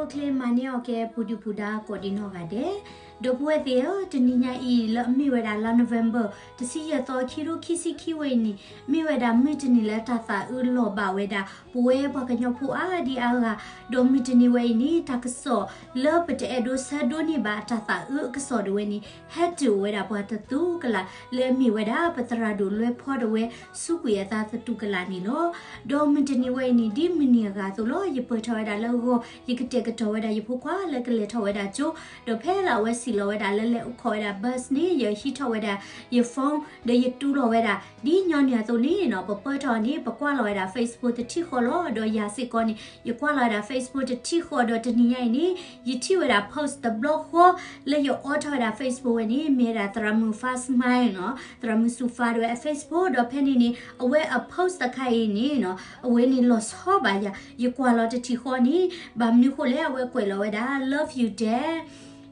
အိၣ်ချ့မၤန့ၢ်အီၣ်ကဲပူၤဒုၣ်ပူၤဒါကိးဒံနီၢ်ဂၤဒဲး, ဒီပုၢ်ဝဲၢ်သ့ၣ်ဧၢ, တနံၤညါအံၤလၢအမ့ၢ်ဝဲဒၣ်လါ November တဆံယဲၢ်သီ ခံကထိခံဆံခံဝဲအံၤန့ၣ် မ့ၢ်ဝဲဒၣ်မုၢ်တနံၤလၢတၢ်သးအုးလီၤဘၣ်ဝဲဒၣ် ပဝဲပှၤကညီဖိအါဒံအါဂၤ, ဒီးမုၢ်တနံၤဝဲအံၤန့ၣ် တၢ်ကစီၣ်လၢပတအဲၣ်ဒိးဆၢဒိးန့ၢ်ဘၣ်အတၢ်သးအုးအကစီၣ်ဒၣ်ဝဲန့ၣ် ဟဲတုၤအိၣ်ဝဲဒၣ်ပှၤတတူၢ်ကလာ် လၢအမ့ၢ်ဝဲဒၣ်ပသရၣ်ဒိၣ်လွဲဖီဒၣ်ဝဲ စူးကွံာ်အသးတတူၢ်ကလာ်န့ၣ်လီၤ. ဒီးမုၢ်တနံၤဝဲအံၤန့ၣ် ဒ်မုၢ်နံၤအဂၤအသိးလီၤ. ယပၢၢ်ထီၣ်ဝဲဒၣ်လၢဂီၤ, ယကတဲာ်ကတီၤဝဲဒၣ်ယဖိခွါလၢကလဲၤထီၣ်ဝဲဒၣ်ကၠိ, ဒီးဖဲလၢအဝဲစံၣ်လီၤဝဲဒၣ်လၢလဲၤအိၣ်ခိးဝဲဒၣ် bus န့ၣ် ယဟံးထီၣ်ဝဲဒၣ်ယ phone ဒီးယတူၢ်လိာ်ဝဲဒၣ် ဒ်ညီနုၢ်အသိးန့ၣ်နီၤ ပပၢၢ်ထီၣ်န့ၣ် ပကွၢ်လီၤဝဲဒၣ် Facebook တထံၣ်ဃီလီၤ. ဒီးယၤစ့ၢ်ကီးန့ၣ် ယကွၢ်လီၤဝဲဒၣ် Facebook တထံၣ်ဃီ ဒီးတနံၤညါအံၤန့ၣ် ယထံၣ်ဝဲဒၣ် post တဘျီဃီ လၢယအိးထီၣ်ဝဲဒၣ် Facebook ဝဲန့ၣ် မ့ၢ်ဝဲဒၣ်သရၣ်မုၣ် Fasmile နီၤ, သရၣ်မုၣ်စူဖါဒၣ်ဝဲအ Facebook ဒီးဖဲန့ၣ်န့ၣ် အဝဲအ post တခါအံၤန့ၣ်နီၤ အဝဲန့ၣ်လီၤဆီဘၣ်ယၤ, ယကွၢ်လီၤတထံၣ်ဃီန့ၣ် ဘၣ်မနုၤဃိလဲၣ် အဝဲကွဲးလီၤဝဲဒၣ် Love you dad,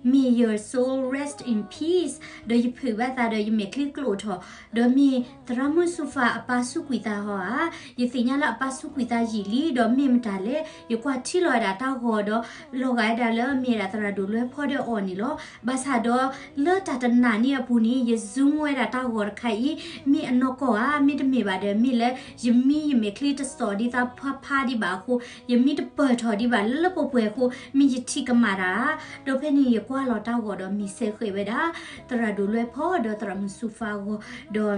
may your soul rest in peace ဒီးယဖုးဘၣ်သးဒီးယမဲာ်ချံကျိာ်ထီၣ်, ဒီးမ့ၢ်သရၣ်မုၣ်စူဖါအပၢ်စူးကွံာ်သးဟီဧါ, ယသ့ၣ်ညါလၢအပၢ်စူးကွံာ်သးယံာ်လံ ဒီးမ့ၢ်မတၤလဲၣ် ယကွၢ်ထံလီၤဝဲဒၣ်တၢ်ဂီၤဒီး လီၤဂာ်ဝဲဒၣ်လၢမ့ၢ်ဝဲဒၣ်သရၣ်ဒိၣ်လွဲဖီဒၣ်အီၤန့ၣ်လီၤ. ဘၣ်ဆၣ်ဒီးလၢတၢ်တနာ်န့ၢ်အပူၤန့ၣ် ယ zoom ဝဲဒၣ်တၢ်ဂီၤတခါအံၤ မ့ၢ်အနီၢ်ကီၢ်ဧါ, မ့တမ့ၢ်ဘၣ်ဒီး မ့ၢ်လၢယမံယမဲာ်ချံတစိာ်ဒ်သိးဖါဖါဒံးဘၣ်အဃိ ယမံတပၢၢ်ထီၣ်ဒံးဘၣ်လၢလၢပှဲၤပှဲၤအဃိ မ့ၢ်ယထံၣ်ကမၣ်တၢ်ဧါ. ဒီးဖဲန့ၣ်ယကွၢ်လီၤတၢ်ဂီၤဒီးမ့ၢ်စဲးဃဲးဝဲဒၣ် သရၣ်ဒိၣ်လွဲဖီဒီးသရၣ်မုၣ်စူဖါအဂီၢ်, ဒီး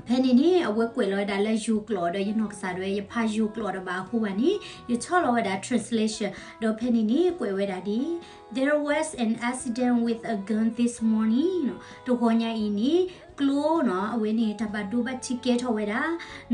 ဖဲန့ၣ်န့ၣ် အဝဲကွဲးလီၤဝဲဒၣ်လၢယိၤကျိာ်ဒီးယနီၢ်ကစၢ်ဒၣ်ဝဲ ယဖးယိၤကျိာ်တဘၣ်အဃိဘၣ်န့ၣ် ယဆီၣ်လီၤဝဲဒၣ် translation ဒီးဖဲန့ၣ်န့ၣ် ကွဲးဝဲဒၣ်ဒ် There was an accident with a gun this morning နီၤ, တဂီၤညါအံၤန့ၣ် ကျိနီၤ အဝဲန့ၣ် တၢ်ဘၣ်ဒိဘၣ်ထံးကဲထီၣ်ဝဲဒၣ်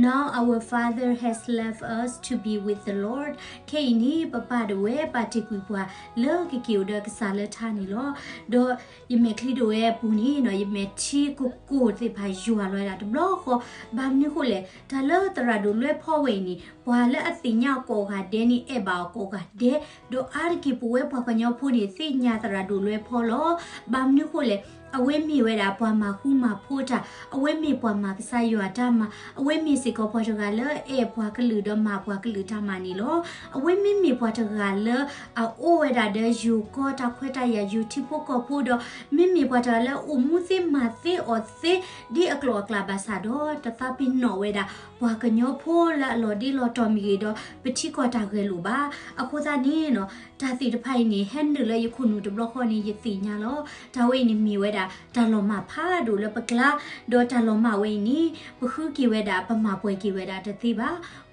Now our father has left us to be with the Lord. ခဲအံၤန့ၣ် ပပၢ်ဒၣ်ဝဲပာ်တ့ၢ်ကွံာ်ပှၤလၢကက့ၤအိၣ်ဒီးကစၢ်လၢထါန့ၣ်လီၤ. ဒီးယမဲာ်ချံဒၣ်ဝဲအပူၤန့ၣ်နီၤ ယမဲာ်ထံကိၢ်ကိၢ်သ့ၣ်တဖၣ်ယွၤလီၤဝဲဒၣ်တဘျီဃီ, ဘၣ်မနုၤဃိလဲၣ် တၢ်လၢသရၣ်ဒိၣ်လွဲဖီဝဲအံၤန့ၣ် ပှၤလၢအသ့ၣ်ညါအီၤကိးဂၤဒဲးန့ၣ် အဲၣ်ဘၣ်အီၤကိးဂၤဒဲး, ဒီးအါတက့ၢ်ပဝဲပှၤကညီဖိန့ၣ် သ့ၣ်ညါသရၣ်ဒိၣ်လွဲဖီလီၤ. ဘၣ်မနုၤဃိလဲၣ် အဝဲမ့ၢ်ဝဲဒၣ်ပှၤမၤဃူမၤဖိးတၢ်, အဝဲမ့ၢ်ပှၤမၤကစၢ်ယွၤတၢ်မၤ, အဝဲမ့ၢ်စ့ၢ်ကီးပှၤတဂၤလၢအအဲၣ်ပှၤကလုာ်ဒီးမၤပှၤကလုာ်တၢ်မၤန့ၣ်လီၤ. အဝဲမ့မ့ၢ်ပှၤတဂၤလၢအအိၣ်ဝဲဒၣ်ဒီးယိၤကီၢ်တၢ်ခွဲးတၢ်ယာ် ယိၤထံဖိကီၢ်ဖိဒီး မ့မ့ၢ်ပှၤတဂၤလၢအအိၣ်မူသ့မၤသ့အီၣ်သ့ ဒ်အကျိၤအကျဲဘၣ်ဆၣ်ဒီး တသးပ့ၤနီၣ်ဝဲဒၣ် ပှၤကညီဖိလၢအလီၤဒ့လီၤတီၤမ့ၢ်ဂ့ၤဒီး ပထံကီၢ်တၢ်ဂဲၤလိာ်ဘၣ်. အဃိသတးန့ၣ်နီၤ တၢ်သ့ၣ်တဖၣ်အံၤန့ၣ် ဟဲနုာ်လၢယခိၣ်နူာ်တဘျီဃီန့ၣ် ယသ့ၣ်ညါလီၤ. တၢ်ဝဲအံၤန့ၣ်မ့ၢ်ဝဲဒၣ် တၢ်လီၤမၢ်ဖးဒိၣ်လၢပကျါ, ဒီးတၢ်လီၤမၢ်ဝဲအံၤန့ၣ် ပဃုက့ၤဝဲဒၣ် ပမၤပှဲၤက့ၤဝဲဒၣ်တသ့ဘၣ်.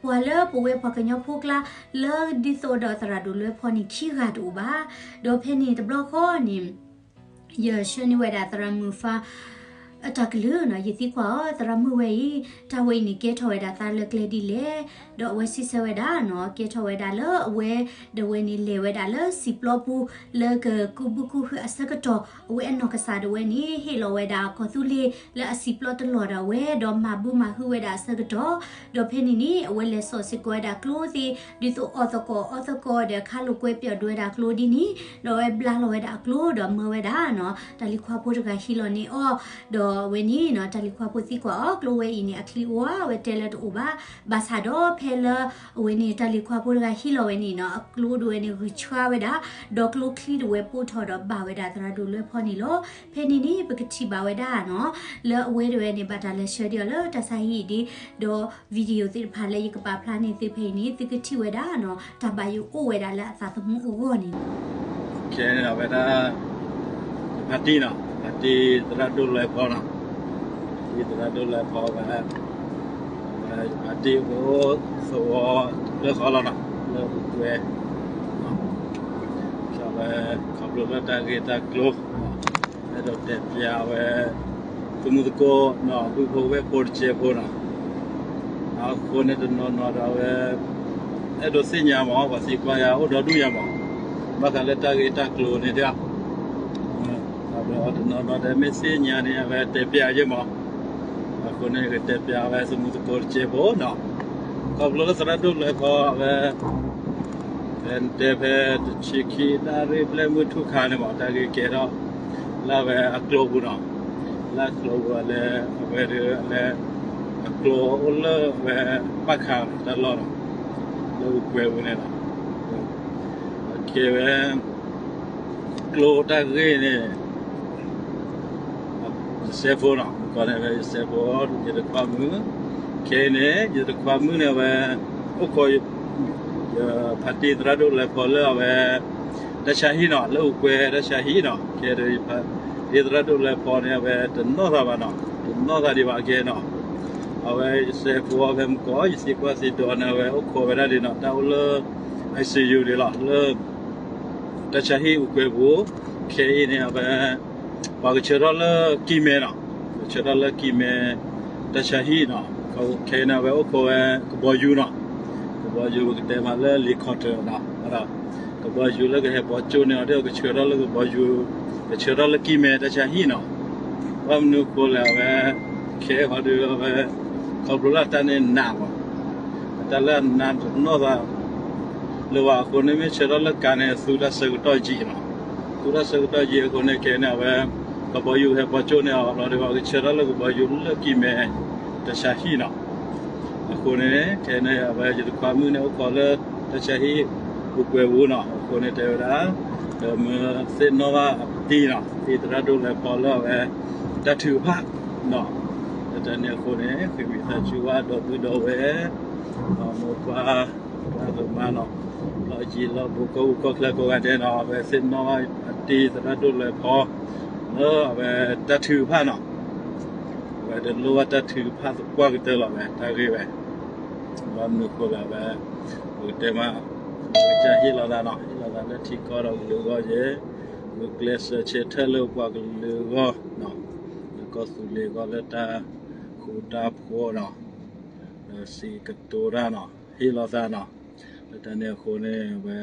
ပှၤလၢပဝဲပှၤကညီဖိကျါ လၢဒ်သိးဒီးသရၣ်ဒိၣ်လွဲဖီန့ၣ် ခံဂၤတအိၣ်ဘၣ်. ဒီးဖဲန့ၣ်တဘျီဃီန့ၣ် ယဆှၢန့ၢ်ဝဲဒၣ်သရၣ်မုၣ်ဖါ အတၢ်ကလုၢ်နီၤ, ယသံကွၢ်အီၤ သရၣ်မုၣ်ဝဲအံၤ တၢ်ဝဲအံၤန့ၣ် ကဲထီၣ်ဝဲဒၣ်သးလၢကျဲဒ်လဲၣ်. ဒီးအဝဲစံးဆၢဝဲဒၣ်နီၤ, ကဲထီၣ်ဝဲဒၣ်လၢအဝဲဒၣ်ဝဲန့ၣ် လဲၤဝဲဒၣ်လၢစံာ်ပျီပူၤ လၢကကူးဘုကူးဟုအဆၢကတီၢ် အဝဲအနီၢ်ကစၢ်ဒၣ်ဝဲန့ၣ် ဟ့ၣ်လီၤဝဲဒၣ်ကီၢ်သူလ့ၤလၢအစံာ်ပျီတလီၢ်ဒၣ်ဝဲ ဒီးမၤဘုမၤဟုဝဲဒၣ်အဆၢကတီၢ်, ဒီးဖဲန့ၣ်န့ၣ် အဝဲလဲၤစိာ်စ့ၢ်ကီးဝဲဒၣ်ကျိသ့ၣ် ဒ်သိးအီၣ်သကိးအီသကိးဒီး ခါလိာ်ကွဲပၠီၣ်ဒိဝဲဒၣ်ကျိဒ်န့ၣ်, ဒီးအဝဲဘျါလီၤဝဲဒၣ်အကျိဒီးမၢဝဲဒၣ်နီၤ, တၢ်လံၤခွါဖိတဂၤဟံးလီၤန့ၢ်အီၤ, ဒီးအဝဲန့ၣ်နီၤ တၢ်လံၤခွါဖိသံကွၢ်အီၤ ကျိဝဲအံၤန့ၣ် အချံအိၣ်ဧါ, အဝဲတဲလၢတအိၣ်ဘၣ်. ဘၣ်ဆၣ်ဒီးဖဲလၢ အဝဲန့ၣ် တၢ်လံၤခွါဖိတဂၤဟံးလီၤဝဲန့ၣ်နီၤ အကျိဒၣ်ဝဲန့ၣ် ဂုာ်ဆှါဝဲဒၣ်, ဒီးကျိချံဒၣ်ဝဲပိၢ်ထီၣ်ဒီးဘၣ်ဝဲဒၣ်သရၣ်ဒိၣ်လွဲဖီန့ၣ်လီၤ. ဖဲန့ၣ်န့ၣ် ပကထံၣ်ဘၣ်ဝဲဒၣ်နီၤ လၢအဝဲဒၣ်ဝဲန့ၣ် ဘၣ်တၢ်လဲၤဆှၢဒံးအီၤလၢတၢ်ဆါဟံၣ်ဒ် ဒီး video သ့ၣ်တဖၣ်လၢယကပာ်ဖျါန့ၢ်သုဖဲအံၤန့ၣ် သုကထံၣ်ဝဲဒၣ်နီၤ တၢ်ဘၣ်ယိၣ်အိၣ်ဝဲဒၣ်လၢအသးသမူအဂီၢ်န့ၣ်လီၤ. ခဲအံၤန့ၣ် အဝဲဒၣ် ယဖါတံၢ်နီၤ, ဖါတံၢ်သရၣ်ဒိၣ်လွဲဖီနီၤ, ဖါတံၢ်သရၣ်ဒိၣ်လွဲဖီဝဲ အဝဲယဖါတံၢ်အိၣ်သဝီလၢဃီလီၤနီၤ, လၢအူကွဲ ဒီးဝဲ ခီဖျိလၢတၢ်ဂ့ၢ်တၢ်ကျိၤ အဲၣ်ဒိးတဲပျးဝဲ သမူသကိးနီၤ ဒူၣ်ဖိဝဲၢ်ဖိတစဲးဖိနီၤ, အဃိန့ၣ်တနီၤနီၤဒီးဝဲ အဲၣ်ဒိးသ့ၣ်ညါမး ပှၤသံကွၢ်ယၤအိၣ်ဒီဒူၣ်ယၤမး, ဘၣ်ဃးလၢတၢ်ဂ့ၢ်တၢ်ကျိၤန့ၣ်ဒီး ဒီးတနီၤနီၤဒီးမ့ၢ်သ့ၣ်ညါန့ၣ် အဝဲတဲပျးယဲမး, အဃိန့ၣ် ယကတဲပျးဝဲသမူသကိးတစဲးဖိနီၤ, ခီဖျိလၢသရၣ်ဒိၣ်လွဲဖီအဝဲ ဖဲတဲဖဲတဆံခံနၣ်ရံၣ်ဘျဲၣ်မုၢ်ထူၣ်ခါန့ၣ်မး တၢ်ဂ့ၢ်ကဲထီၣ် လၢအဝဲအကျိပူၤနီၤ, လၢအကျိပူၤအလဲၤ အဝဲဒၣ်အလဲၤ အကျိအိၣ်လၢအဝဲ ပၣ်ခါတၢ်လီၢ်နီၤ, လၢအူကွဲပူၤန့ၣ်လီၤ. ကဲဝဲ ကျိတၢ်ဂ့ၢ်န့ၣ် ယစဲးဖိနီၤ, မုၢ်ကီၢ်န့ၣ်ဝဲယစဲးဖိ ယတခွါမုၣ်, ခဲအံၤန့ၣ် ယတခွါမုၣ်န့ၣ် အဝဲ အိၣ်ခိး ယဖါတံၢ်သရၣ်ဒိၣ်လဲၤဖီလၢအဝဲ တၢ်ဆါဟံၣ်နီၤ, လၢအိၣ်ကွဲတၢ်ဆါဟံၣ်နီၤ, ခဲအံၤယဖါတံၢ်သရၣ်ဒိၣ်လဲၤဖီန့ၣ် အဝဲတနီၣ်သးဘၣ်နီၤ, တနီၣ်သးဒံးဘၣ်ကဲနီၤ, အဝဲယစဲးဖိအီၤဖဲမုၢ်ကီၢ် ယသံကွၢ်သံဒိးန့ၣ် အဝဲအိၣ်ခိးဝဲဒၣ်ဒံးနီၤ, တၢ်အိၣ်လၢ ICU ဒံးလီၤ, လၢ တၢ်ဆါဟံၣ်အိၣ်ကွဲပူၤ, ခဲအံၤန့ၣ် အဝဲ ပှၤကဆှၢထီၣ်လၢကံၢ်မဲနီၤ, ကဆှၢထီၣ်လၢကံၢ်မဲ တၢ်ဆါဟံၣ်နီၤ, ခဲအံၤန့ၣ် အဝဲအိၣ်ခိးဝဲကဘီယူၤနီၤ, ကဘီယူၤပကတဲမးလၢ helicopter နီၤ, ကဘီယူၤလၢကဟဲဘီကၠိန့ၢ်အီၤဒီး ကဆှၢထီၣ်လၢကဘီယူၤ, ကဆှၢထီၣ်လၢကံၢ်မဲတၢ်ဆါဟံၣ်နီၤ, ဘၣ်မနုၤအဃိလဲၣ် အဝဲ ခဲအံၤဒီး အဝဲ ခီဖျိလၢတၢ်န့ၣ်နးမး, တၢ်လၢအနးတနီၣ်သး လၢၤဘၣ်အဃိန့ၣ် မ့ၢ်ဆှၢထီၣ်လၢကါန့ၣ် သူတၢ်ဆၢကတီၢ်ယံာ်နီၤ, သူတၢ်ဆၢကတီၢ်ယံာ်အဃိန့ၣ် ခဲအံၤန့ၣ် အဝဲ ကဘီယူၤဟဲဘီကၠိန့ၢ်အီၤဘျီဒီး ပှၤကဆှၢထီၣ်လၢကဘီယူၤလၢကံၢ်မဲ တၢ်ဆါဟံၣ်နီၤ, အဃိန့ၣ် ခဲအံၤန့ၣ် အဝဲယတခွါမုၣ်န့ၣ် အိၣ်ခိးလၢတၢ်ဆါဟံၣ်အိၣ်ကွဲပူၤနီၤ, အဃိန့ၣ်တဲဝဲဒၣ် မ့ၢ်သ့ၣ်နီၣ်ဘၣ်အတံၢ်နီၤ, တံၢ်သရၣ်ဒိၣ်လဲၤဖီလၢအဝဲ တၢ်ထုကဖၣ်နီၤ, လၢတၢ်န့ၣ်အဃိန့ၣ် ဃ့ဝံသးစူၤဘၣ်ဒီပုၢ်ဒီဝဲၢ် မိၢ်ပှၢ် ပှၤကမါနီၤ, လီၤယံၤလီၤဘူး ကီၢ်ပူၤကီၢ်ချၢကိးဂၤဒဲးနီၤ, အဝဲသ့ၣ်နီၣ်ဘၣ်အတံၢ်သရၣ်ဒိၣ်လဲၤဖီ လၢအဝဲတၢ်ထုကဖၣ်နီၤ, အဝဲတလိၣ်ဘၣ်တၢ်ထုကဖၣ်သပှၢ်ကတၢၢ်လီၤဝဲ တၢ်ဂ့ၢ်ဝဲ, ဘၣ်မနုၤအဃိလဲၣ် အဝဲ ပကတဲမး ပကစၢ်ဟ့ၣ်လီၤသးနီၤ, ဟ့ၣ်လီၤသးလၢထံကီၢ်ဒီးကလုာ်အဂီၢ်ယဲ, ဂုာ်ကျဲးစၢးဆၢထၢၣ်လၢပှၤကလုာ်အဂီၢ်နီၤ, လၢကီၢ်သူလ့ၤအဂီၢ်လၢတၢ်ဃူတၢ်ဖိးနီၤ, ဒီးစံးကတိၤတၢ်နီၤ, ဟ့ၣ်လီၤသးနီၤ, လၢတၢ်န့ၣ်အဃိန့ၣ် အဝဲ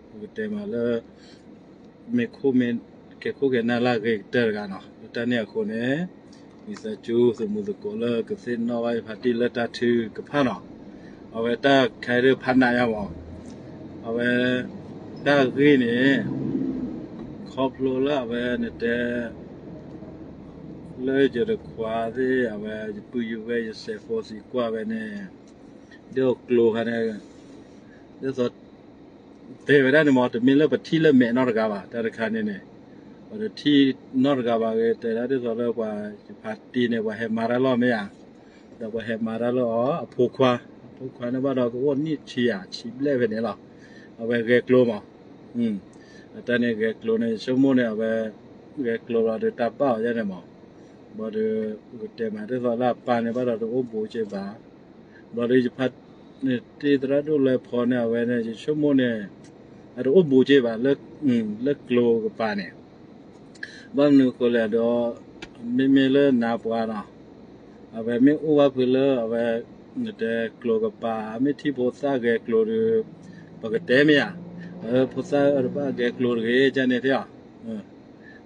ပကတဲမးလၢ မ့ၢ်ခိၣ်မ့ၢ်ကဲခိၣ်ကဲနၢ်လၢအဂ့ၤကတၢၢ်တဂၤနီၤ, လၢတၢ်န့ၣ်အဃိန့ၣ် ယသးစူၤသုးမုၢ်သကိးလၢကသ့ၣ်နီၣ်ဘၣ်ယဖါတံၢ်လၢတၢ်ထုကဖၣ်နီၤ, အဝဲတၢ်ခဲဒုးဖးနးယါမး, အဝဲ တၢ်ဂ့ၢ်န့ၣ် ခီဖျိလၢအဝဲနတဲ လၢယတခွါသ့ၣ် အဝဲယပုၢ်ယဝဲၢ်ယစဲးဖိသံကွၢ်ဝဲန့ၣ် ဒ်သိးကျိခါန့ၣ် ဒ်သိး တဲဝဲဒၣ်န့ၣ်မး တမ့ၢ်လၢပထံၣ်လၢမဲာ်နီတဂၤဘၣ် တၢ်တခါန့ၣ်န့ၣ်, ပှၤတထံၣ်နီတဂၤဘၣ်ဂ့ၤ တဲဒၣ်ဒ်သိးလၢပှၤယဖါတံၢ်န့ၣ် ပှၤဟဲမၤတၢ်လီၤမ့ၢ်ဧါ, ဒီးပှၤဟဲမၤတၢ်လၢအီၤ အဖိခွါ, အဖိခွါန့ၣ်ဘၣ်ဒီးကအိၣ်နံၣ်ဆံယၤ ဆံဘျဲၣ်ဖဲန့ၣ်လီၤ, အဝဲဂဲၤကျိမး အတၢ်န့ၣ်ဂဲၤကျိန့ၣ် ယဆိကမိၣ်န့ၣ် အဝဲ ဂဲၤကျိလီၤဒီးတၢ်ဘၣ်အီၤယဲန့ၣ်မး, ဘၣ်ဒီး ပကတဲမးဒ်သိးလၢအပၢ်န့ၣ်ဘၣ်ဒီးတအိၣ်ဘူးက့ဘၣ်, ဘၣ်ဒီးယဖါ တံၢ်သရၣ်ဒိၣ်လဲၤဖီန့ၣ် အဝဲန့ၣ် ယဆိကမိၣ်န့ၣ် အတအိၣ်ဘူးက့ဘၣ် လၢကျိကပၤန့ၣ်, ဘၣ်မနုၤအဃိလဲၣ်ဒီး မ့မ့ၢ်လၢနၤပှၤနီၤ, အဝဲမ့ၢ်အိၣ်ဘၣ်ဖဲလၢအဝဲ နတဲကျိကပၤ မ့ၢ်ထံၣ်ဖိသၣ်ဂဲၤကျိဒီး ပကတဲမ့ၢ်ဧါ, ဖိသၣ်တဘၣ်ဂဲၤကျိတဂ့ၤ ကန့ၣ်တဲအီၤ,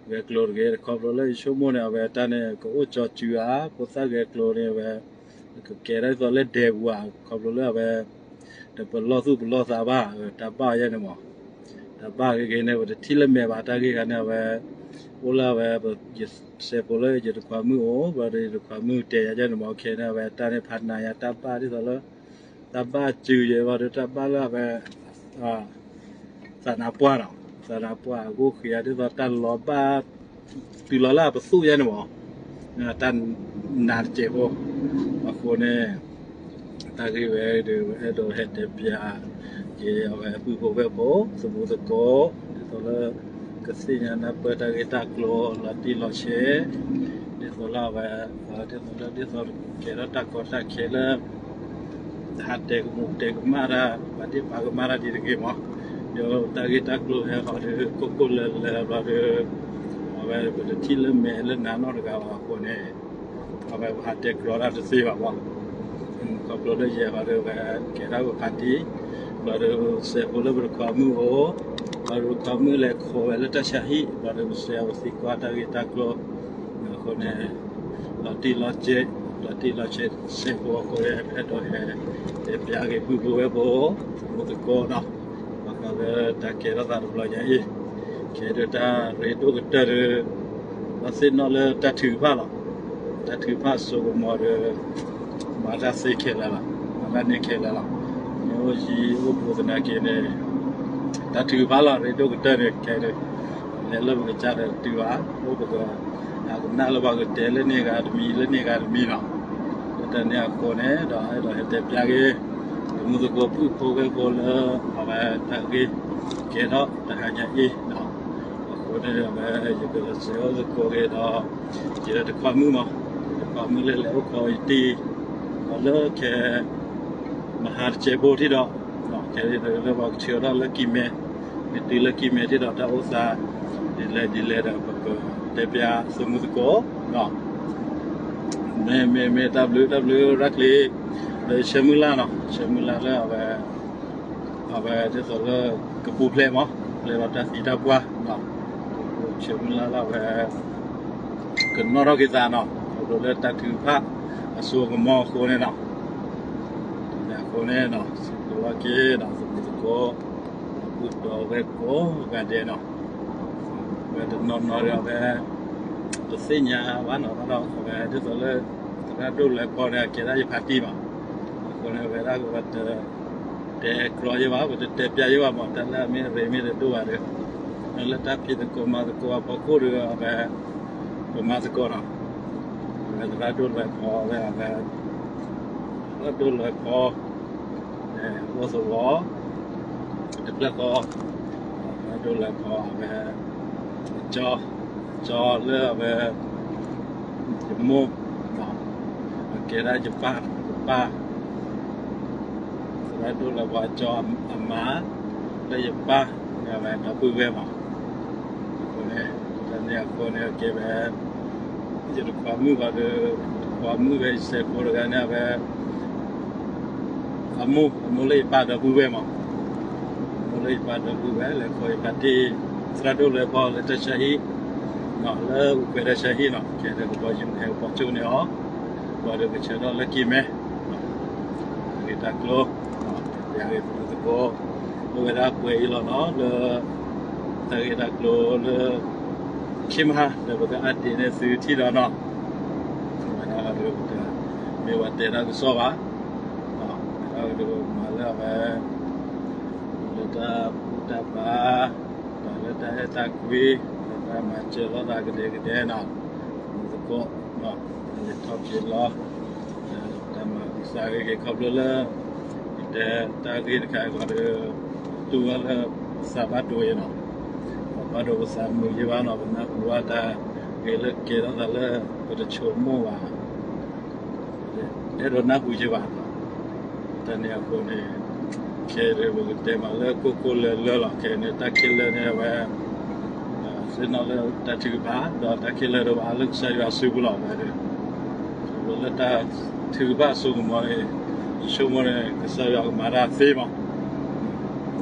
ဂဲၤကျိတဂ့ၤ ခီဖျိလၢယဆိကမိၣ်န့ၣ် အဝဲတၢ်န့ၣ် ကအိၣ်ကၠီစုဧါ, ဖိသၣ်ဂဲၤကျိန့ၣ် အဝဲ ကကဲထီၣ်ဒ်သိးလၢဒဲပူၤဧါ, ခီဖျိလၢအဝဲ တပလီၢ်သူၣ်ပလီၢ်သးဘၣ်, တၢ်ဘၣ်ယဲန့ၣ်မး, တၢ်ဘၣ်ဂ့ၤဂ့ၤန့ၣ် ပတထံၣ်လၢမဲာ်ဘၣ် တၢ်ဂ့ၢ်ခါန့ၣ် အဝဲ အိၣ်လၢအဝဲ ယစဲးဖိလၢယတခွါမုၣ်အိၣ် ဘျီဒီးယတခွါမုၣ်တဲယၤယဲန့ၣ်မး ခဲန့ၣ် အဝဲတၢ်န့ၣ်ဖးနးယၤ တၢ်ဘၣ်ဒ်သိးလၢ တၢ်ဘၣ်စုယဲဘၣ်ဒီး တၢ်ဘၣ်လၢအဝဲ သးနါပှၢ်နီၤ, သးနါပှၢ်အဂိၢ်ဃံဧါ ဒ်သိးတၢ်လီၤဘၣ် တုၤလီၤလၢအပသူၣ်ယဲန့ၣ်မး, တၢ်နးတစဲးဖိ, အဃိန့ၣ် တၢ်ဂ့ၢ်ဝဲဒီး အဲၣ်ဒိးဟဲတဲပျးက့ၤ အဝဲပုၢ်ဖိဝဲၢ်ဖိ သမူသကိး ဒ်သိးလၢ ကသ့ၣ်ညါနၢ်ပၢၢ်တၢ်ဂ့ၢ်တၢ်ကျိၤ လီၤတံၢ်လီၤဆဲး, ဒ်သိးလၢအဝဲ ဒ်သိးလၢ ဒ်သိးကဲထီၣ်တၢ်ကီတၢ်ခဲလၢ ဟးတဲကမူးတဲကမၣ်တၢ် ပာ်ဒ့ၣ်ပာ်ကမၣ်တၢ်ဒ်တဂ့ၤမး, ဒီးတၢ်ဂ့ၢ်တၢ်ကျိၤဟဲဃီဒီး ကိၢ်ကိၢ်လၢၤလၢၤဘျီဒီး အဝဲပတထံၣ်လၢမဲာ်လၢနၤနီတဂၤဘၣ်အဃိန့ၣ် အဝဲပဟးတဲကျိၤတၢ်တသ့ဘၣ်မး, ခီဖျိလၢယဲဘျီဒီး ပကဲထီၣ်ပဖါတံၢ် ဘျီဒီးစဲးဖိလၢပတခွါမုၣ်အိၣ် ဘျီဒီးပခွါမုၣ်လဲၤခိးဝဲလၢတၢ်ဆါဟံၣ် ဘျီဒီးပစဲးအဝဲသံကွၢ်တၢ်ဂ့ၢ်တၢ်ကျိၤ အဃိန့ၣ် လီၤတံၢ်လီၤဆဲး လီၤတံၢ်လီၤဆဲး စဲးဖိအဃိန့ၣ် အဲၣ်ဒိးဟဲ တဲပျးက့ၤပုၢ်ဖိဝဲၢ်ဖိ သမူသကိးနီၤ, ဘၣ်ဃးလၢတၢ်ကဲထီၣ်သးတဘျီညါအံၤ ကဲဒီးတၢ်ရ့ဒိၣ်ကတၢၢ်ဒီး ဘၣ်သ့ၣ်နီၣ်လၢတၢ်ထုကဖၣ်လီၤ, တၢ်ထုကဖၣ်စိကမီၤဒီး မၤတၢ်သ့ခဲလၢာ်လီၤ, မၤတၢ်န့ၢ်ခဲလၢာ်လီၤ, မ့ၢ်အိၣ်ယံၤအိၣ်ဘူးသနာ်က့န့ၣ် တၢ်ထုကဖၣ်လီၤ ရ့ဒိၣ်ကတၢၢ်န့ၣ် ခဲဒၣ် လဲၤလၢပကစၢ်ဒီးတုၤဘၣ် အိၣ်ပက ကနၣ်လၢပှၤကတဲလၢန့ၢ်ဂၤတမံၤ လၢန့ၢ်ဂၤတမံၤလီၤ. လၢတၢ်န့ၣ်အဃိန့ၣ်ဒီး အဲၣ်ဒိးဟဲတဲပျးက့ၤ တမူသကိးပုၢ်ဖိဝဲၢ်ဖိလၢ အဝဲတၢ်ဂ့ၢ်ကဲထီၣ်တဟါညါအံၤ အဃိန့ၣ်ဒီး အဝဲယကစဲးအိၣ်သကိးက့ၤဒီး ယတခွါမုၣ်မး တခွါမုၣ်လၢလဲၤအိၣ်ခိးယတံၢ် ဒီးလၢခဲ မဟါတစဲးဖိထံၣ်ဒီး ခဲအံၤလၢပှၤကဆှၢထီၣ်လၢကံၢ်မဲ မ့ၢ်တုၤလၢကံၢ်မဲထံၣ်ဒီးတၢ်အိၣ်သး ဒ်လဲၣ်ဒ်လဲၣ်ဒီး ပကတဲပျးသမူသကိး မ့မ့ၢ်တၢ်ဘျုးတၢ်ဘျုးရၣ်ချ့ လၢဆၢမုၢ်လၢ်နီၤ ဆၢမုၢ်လၢ်လၢအဝဲ အဝဲဒ်သိးလၢ ကပူၤဖျဲးမး ပူၤဖျဲးဒီးတၢ်သံတၢ်ပှၢ် ဆၢမုၢ်လၢ်လၢအဝဲ ကနီၣ်ထီၣ်က့ၤသးနီၤ ခီဖျိလၢတၢ်ထုကဖၣ်အစိအကမီၤအဃိန့ၣ်နီၤ အဃိန့ၣ်နီၤ စံးဘျုးဘၣ်က့ၤနီၤ သမူသကိး ပုၢ်ဒီးဝဲၢ်ကိးဂၤဒဲးနီၤ အဝဲတနီၤနီၤဒီးအဝဲ တသ့ၣ်ညါဘၣ်နီၤ ဘၣ်ဒီးအဝဲဒ်သိးလၢ သရၣ်ဒိၣ်လွဲဖီန့ၣ် အကဲဒၣ်ယဖါတံၢ်မး အဃိန့ၣ် အဝဲဒၣ်ကဝဲတ တဲကြီယဲဘၣ် ပတတဲပျးယဲဘၣ်မး တၢ်လၢအမ့ၢ်ရ့မ့ၢ်တဒိၣ်ဘၣ်ဒီး လၢတၢ်ဖံးသကိးမၤသကိးအဖီခိၣ်ဒီး အဝဲ ပမၤသကိးနီၤ အဝဲသရၣ်ဒိၣ်လွဲဖီ အဝဲ သရၣ်ဒိၣ်လွဲဖီ အိၣ်သဝီ တဖျၢၣ်ဃီ သရၣ်ဒိၣ်လွဲဖီ အဝဲ ကၠီ ကၠီလၢအဝဲ ယမိၢ် အကဲဒၣ်ယပၢ် ယပၢ် သရၣ်ဒိၣ်လၢပှၤကၠီအမါ လၢယပၢ် အဝဲဒီပုၢ်ဝဲၢ်မး အဃိန့ၣ် တၢ်န့ၣ်အဃိန့ၣ် အကဲဝဲ ယတခွါမုၣ်ဘၣ်ဒီး တခွါမုၣ်ဝဲယစဲးဖိတဂၤန့ၣ် အဝဲ အမိၢ် အမိၢ်လၢယပၢ်ဒီပုၢ်ဝဲၢ်မး အမိၢ်လၢယပၢ်ဒီပုၢ်ဝဲၢ် လဲၤခီယဖါတံၢ် သရၣ်ဒိၣ်လွဲဖီလၢတၢ်ဆါဟံၣ် လၢအူကွဲးတၢ်ဆါဟံၣ်နီၤ ကဲလၢကဘီယူၤဟဲကဘီကၠိန့ၢ်အီၤ ဘၣ်ဒီးကဆၢထၢၣ်လၢကံၢ်မဲ ဂ့ၢ်တၢ်ကျိၤ ယၤဂ့ၤပဒိၣ်သကိး အိၣ်ဝဲဒၣ်ပှဲၤအံၤလီၤနီၤ လၢ တၢ်ဂ့ၢ်တၢ်ကျိၤလၢ ခ့မဟါ လၢပကupdateန့ၢ်သုထံၣ်ဒီးနီၤ မ့ၢ်ဝဲတဲတၢ်ကစီၣ်ဘၣ် မ့ၢ်ဝဲဒၣ်မၤလၢအဝဲ လၢတၢ်ဘူၣ်တၢ်ဘါ ဒီးလၢတၢ်အဲၣ်တၢ်ကွံ လၢတၢ်မၤစၢၤလိာ်သးကဒဲကဒဲနီၤ သကိး တၢ်လဲၤထီၣ်က့ၤလီၤ တၢ်မၤကစၢ်ဂ့ၤဂ့ၤခီဖျိလၢ ယတဲတၢ်ဂ့ၢ်တခါအံၤဒီး တူၢ်ဘၣ်လၢပသးဘၣ်ဒိယဲနီၤ ပဘၣ်ဒိပသးမုာ်ယဲဘၣ်နီၤ ပနၢ်ဟူဘၣ်တၢ်ဂ့ၢ်လၢကဲထီၣ်သးလၢ ပတဆိကမိၣ်ဘၣ် အဲၣ်ဒိးနၢ်ဟူယဲဘၣ် တၢ်န့ၣ်အဃိန့ၣ် ခဲအံၤပကတဲမးလၢကိၢ်ကိၢ်လၢလၢလီၤ ခဲအံၤန့ၣ် တၢ်ခဲလၢာ်န့ၣ်အဝဲ သ့ၣ်နီၣ်လၢတၢ်ထုကဖၣ် ဒီးတၢ်ခဲလၢာ်ဒီးဘၣ်လၢကစၢ်ယွၤစုပူၤလီၤ အဝဲ ခီဖျိလၢတၢ်ထုကဖၣ်အစိကမီၤန့ၣ် ယဆိကမိၣ်န့ၣ် ကစၢ်ယွၤကမၤတၢ်သ့မး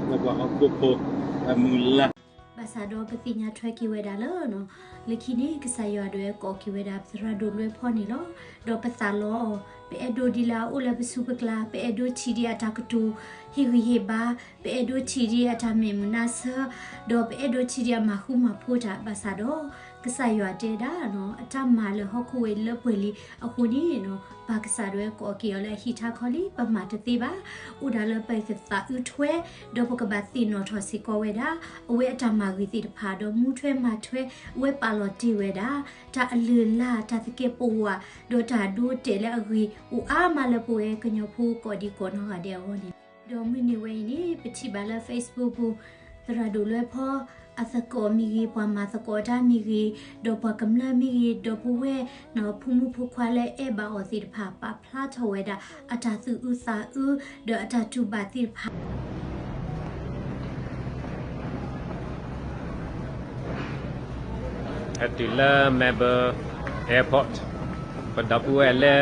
လၢပှၤဟီၣ်ခိၣ်ဖိ တၢ်မုၢ်လၢ် ဘၣ်ဆၣ်ဒီးပသ့ၣ်ညါထွဲက့ၤဝဲဒၣ်လၢ လၢခံန့ၣ် ကစၢ်ယွၤဒၣ်ဝဲကိးက့ၤဝဲဒၣ်ပသရၣ်ဒိၣ်လွဲဖီန့ၣ်လီၤ. ဒီးပသးလီအီၤ ပအဲၣ်ဒိးဒ်လၢအအိၣ်လၢပစုပကျါ ပအဲၣ်ဒိးထံၣ်ဒံးအတၢ်ကတိၤ ဟ့ၣ်ဂံၢ်ဟ့ၣ်ဘါ ပအဲၣ်ဒိးထံၣ်ဒံးအတၢ်မဲာ်မုာ်နါဆၢ ဒီးပအဲၣ်ဒိးထံၣ်ဒံးအမၤဃူမၤဖိးတၢ် ဘၣ်ဆၣ်ဒီး ကစၢ်ယွၤတဲဒၣ် အတၢ်မၤလၢဟီၣ်ခိၣ်ဝဲလၢပှဲၤလံအဃိန့ၣ် ဘၣ်ကစၢ်ဒၣ်ဝဲကိးက့ၤအီၤလၢအဟံၣ်ထါခီလံ ပမၤတသ့ဘၣ်. အိၣ်ဒၣ်လၢပကသးအုးထွဲ ဒီးပကဘၣ်သ့ၣ်နီၣ်ထီၣ်စ့ၢ်ကီးဝဲဒၣ် အဝဲအတၢ်မၤဂ့ၤသ့ၣ်တဖၣ် ဒီးမူထွဲမၤထွဲ အဝဲပာ်လီၤတ့ၢ်ဝဲဒၣ် တၢ်အလုၢ်အလၢ် တၢ်သကဲးပဝး ဒီးတၢ်ဒိတဲာ်လၢအဂ့ၤ အိၣ်အါမးလၢပဝဲကညီဖိကိးဒံကိးနီၢ်ဂၤဒဲးအဂီၢ်န့ၣ် ဒီးမုၢ်နံၤဝဲအံၤန့ၣ် ပထံၣ်ဘၣ်လၢ Facebook ပူၤ သရၣ်ဒိၣ်လွဲဖီ အသကိးမ့ၢ်ဂ့ၤ ပှၤမၤသကိးတၢ်မ့ၢ်ဂ့ၤ ဒီးပှၤကမျၢၢ်မ့ၢ်ဂ့ၤ ဒီးပဝဲ ဖိမုၣ်ဖိခွါလၢအဲၣ်ဘၣ်အီၤသ့ၣ်တဖၣ် ပာ်ဖျါထီၣ်ဝဲဒၣ် အတၢ်သူၣ်အုးသးအုး ဒီးအတၢ်တူၢ်ဘၣ်သ့ၣ်တဖၣ် ဟဲတုၤလၢ Melbourne Airport ပဒီပုၢ်ဝဲၢ်လၢ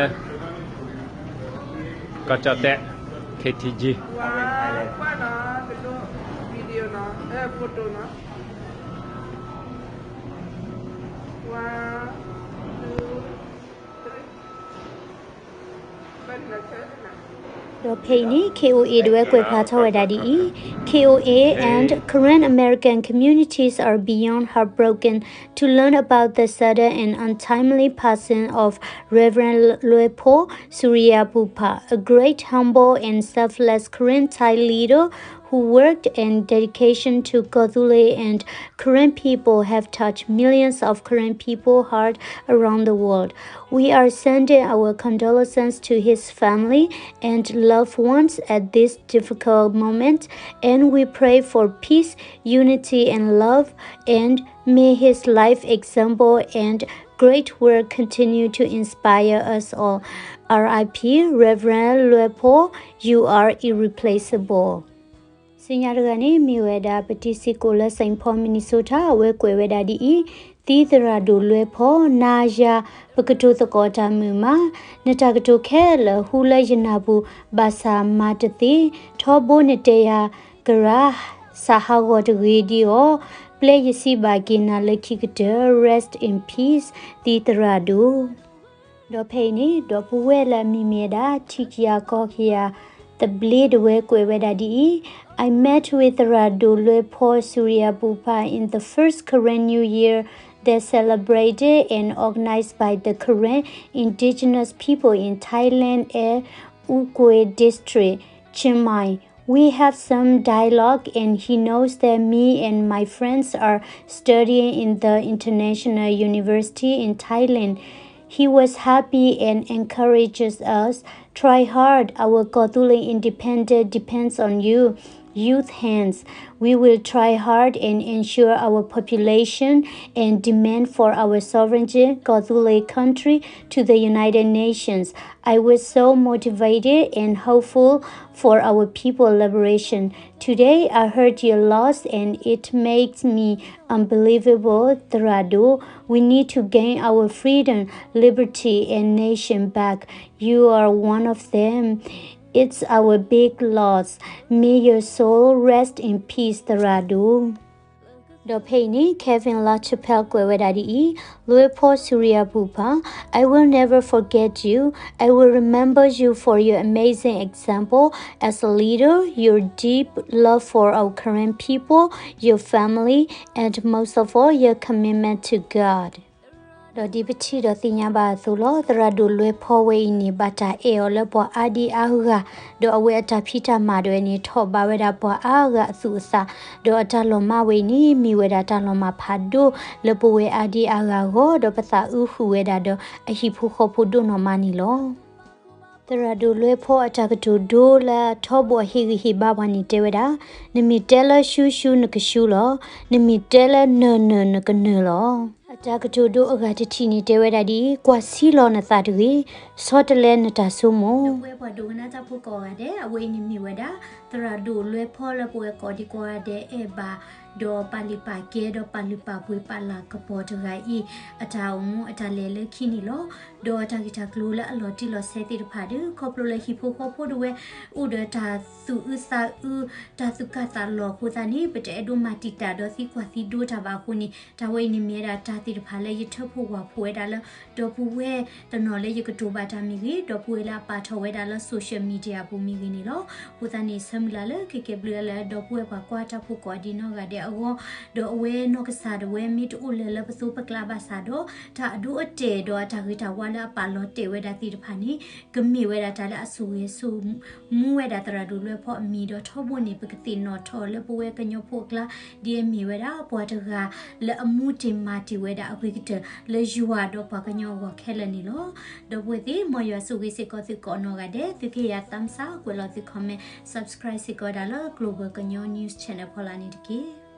ကီၢ်ကၠီၣ်တဲၣ် K T G ဒီးဖဲအံၤန့ၣ် K O A ဒၣ်ဝဲကွဲးဖျါထီၣ်ဝဲဒၣ်ဒ်အံၤ, K O A and Karen American communities are beyond heartbroken to learn about the sudden and untimely passing of Reverend Luepo Suryapupa, a great, humble, and selfless Karen Thai leader who worked and dedication to Kawthoolei and Karen people have touched millions of Karen people heart around the world. We are sending our condolences to his family and loved ones at this difficult moment, and we pray for peace, unity, and love, and may his life example and great work continue to inspire us all. R I P Reverend လွဲဖီ you are irreplaceable. ဆူညါတဂၤန့ၣ် မ့ၢ်ဝဲဒၣ် ပတံစ့ၢ်ကီးလၢ Saint Paul Minnesota အဝဲကွဲးဝဲဒၣ်ဒ်အံၤ, သံသရၣ်ဒိၣ်လွဲဖီ နၤယၤ ပကတိၤသကိးတၢ်မုာ်မး, နတၢ်ကတိၤခဲလၢာ်ဟူလၢယနၢ်ပူၤ ဘၣ်ဆၣ်မၤတသ့, ထီဘိနတဲယၤကရၢ စးဟးဂီၤတဂ့ၤဒံးအီၤ, ပျဲယစံးဘၣ်က့ၤနၤလၢခံကတၢၢ် Rest in peace သံသရၣ်ဒိၣ်. ဒီးဖဲအံၤန့ၣ် ဒီပုၢ်ဝဲၢ်လၢအမံၤမ့ၢ်ဝဲဒၣ် ထံကယၤကီၢ်ကယၤ သဘျ့ဒဝဲကွဲးဝဲဒၣ်ဒ်အံၤ, I met with သရၣ်ဒိၣ်လွဲဖီ Suryapupa in the first Karen New Year that celebrated and organized by the Karen indigenous people in Thailand at Ukoi District, Chiang Mai. We have some dialogue, and he knows that me and my friends are studying in the international university in Thailand. He was happy and encourages us, try hard, our Kawthoolei independence depends on you, youth hands. We will try hard and ensure our population and demand for our sovereign Kawthoolei country to the United Nations. I was so motivated and hopeful for our people liberation. Today I heard your loss and it makes me unbelievable, သရၣ်ဒိၣ်. We need to gain our freedom, liberty and nation back. You are one of them. It's our big loss. May your soul rest in peace, သရၣ်ဒိၣ်. ဒီးဖဲအံၤန့ၣ် Kevin LaChapelle ကွဲးဝဲဒၣ်ဒ်အံၤ, လွဲဖီ Suryapupa, I will never forget you. I will remember you for your amazing example as a leader, your deep love for our Karen people, your family, and most of all, your commitment to God. ဒီးဒ်ပထံၣ်ဒီးသ့ၣ်ညါဘၣ်အသိးလီၤ, သရၣ်ဒိၣ်လွဲဖီဝဲအံၤန့ၣ် ဘၣ်တၢ်အဲၣ်အီၤလၢပှၤအါဒံအါဂၤ, ဒီးအဝဲအတၢ်ဖံးတၢ်မၤဒၣ်ဝဲန့ၣ် ထီၣ်ဘးဝဲဒၣ်ပှၤအါဂၤအသူၣ်အသး, ဒီးအတၢ်လီၤမၢ်ဝဲအံၤန့ၣ် မ့ၢ်ဝဲဒၣ်တၢ်လီၤမၢ်ဖးဒိၣ်လၢပဝဲအါဒံအါဂၤအဂီၢ်, ဒီးပသးအုးဃုာ်ဝဲဒၣ်ဒီးအဟံၣ်ဖိဃီဖိဒိၣ်နီၢ်မးန့ၣ်လီၤ. သရၣ်ဒိၣ်လွဲဖီအတၢ်ကတိၤဒိလၢအထီဘိအဟ့ၣ်ဂံၢ်ဟ့ၣ်ဘါပှၤန့ၣ်တဲဝဲဒၣ်, နမ့ၢ်တဲလၢရှူရှူနကရှူလီၤ, နမ့ၢ်တဲလၢနၢၤနၢၤနကနၢၤလီၤ. အတၢ်ကတိၤဒိအဂၤတထံၣ်န့ၣ်တဲဝဲဒၣ်ဒ်အံၤ, ကွၢ်ဆံလီၤနသးတဂ့ၤ, ဆီတလဲနတၢ်ဆိကမိၣ်. ဒီပုၢ်ဝဲၢ်ပှၤဒိကနၣ်တၢ်ဖိကိးဂၤဒဲး, အဝဲအံၤန့ၣ်မ့ၢ်ဝဲဒၣ် သရၣ်ဒိၣ်လွဲဖီလၢပဝဲကိးဒံကိးဂၤဒဲးအဲၣ်ဘၣ်, ဒီးပာ်လုၢ်ပာ်ကဲ ဒီးပာ်လုၢ်ပာ်ပှ့ၤပာ်လၤကပီၤတဂၤအံၤ အတၢ်အိၣ်မူအတၢ်လဲၤလၢခံန့ၣ်လီၤ. ဒီးတၢ်ဂ့ၢ်တၢ်ကျိၤလၢအလီၤတံၢ်လီၤဆဲးသ့ၣ်တဖၣ်ဒီး ခီဖျိလၢဟံၣ်ဖိဃီဖိဒၣ်ဝဲ အိၣ်ဒီးတၢ်သူၣ်အုးသးအုး တၢ်သူၣ်ကၢ်သးလီၤအဃိသတးန့ၣ် ပတအဲၣ်ဒိးမၤတံာ်တာ်ဒီးသံကွၢ်သံဒိတၢ်ဘၣ်အဃိန့ၣ် တၢ်ဝဲအံၤန့ၣ်မ့ၢ်ဝဲဒၣ်တၢ်သ့ၣ်တဖၣ်လၢယထၢဖှိၣ်ဝၢ်ဖှိၣ်ဝဲဒၣ်လၢ ဒီပုၢ်ဝဲၢ်တနီၤလၢယကတိၤဘၣ်တၢ်မ့ၢ်ဂ့ၤ, ဒီပုၢ်ဝဲၢ်လၢအပာ်ထီၣ်ဝဲဒၣ်လၢ social media အပူၤမ့ၢ်ဂ့ၤန့ၣ်လီၤ. အဃိသတးန့ၣ် ဆၢမုၢ်လၢ်လၢကကဲဘျုးလၢဒီပုၢ်ဝဲၢ်ပှၤကွၢ်တၢ်ဖိကိးဒံနီၢ်ဂၤဒဲးအဂီၢ်, ဒီးအဝဲနီၢ်ကစၢ်ဒၣ်ဝဲမ့ၢ်တအိၣ်လၢၤလၢပသိပကျါဘၣ်ဆၣ်ဒီး တၢ်အဒိအတဲာ်ဒီးအတၢ်ဂ့ၤတၢ်ဝါလၢအပာ်လီၤတဲာ်ဝဲဒၣ်သ့ၣ်တဖၣ်န့ၣ် ကမ့ၢ်ဝဲဒၣ်တၢ်လၢအဆိၣ်ဂ့ၤဆိၣ်မူဝဲဒၣ်သရၣ်ဒိၣ်လွဲဖီအမံၤ ဒီးထီဘိန့ၣ် ပကသ့ၣ်နီၣ်ထီၣ်လၢပဝဲကညီဖိအကျါ ဒ်အမ့ၢ်ဝဲဒၣ်ပှၤတဂၤလၢအမူတ့ၢ်မၤတ့ၢ်ဝဲဒၣ်အဂ့ၤကတၢၢ်လၢယွၤဒီးပှၤကညီအဂီၢ်ခဲလၢာ်န့ၣ်လီၤ. ဒီပုၢ်ဝဲၢ်သ့ၣ် မ်ယွၤဆိၣ်ဂ့ၤစ့ၢ်ကီးသုကိးနီၢ်ဂၤဒဲး, သုကဟ့ၣ်ယၤ thumbs up, ကွဲးလီၤသု comment, subscribe စ့ၢ်ကီးဝဲဒၣ်လၢ Global ကညီ News Channel ဖီလာ်န့ၣ်တက့ၢ်.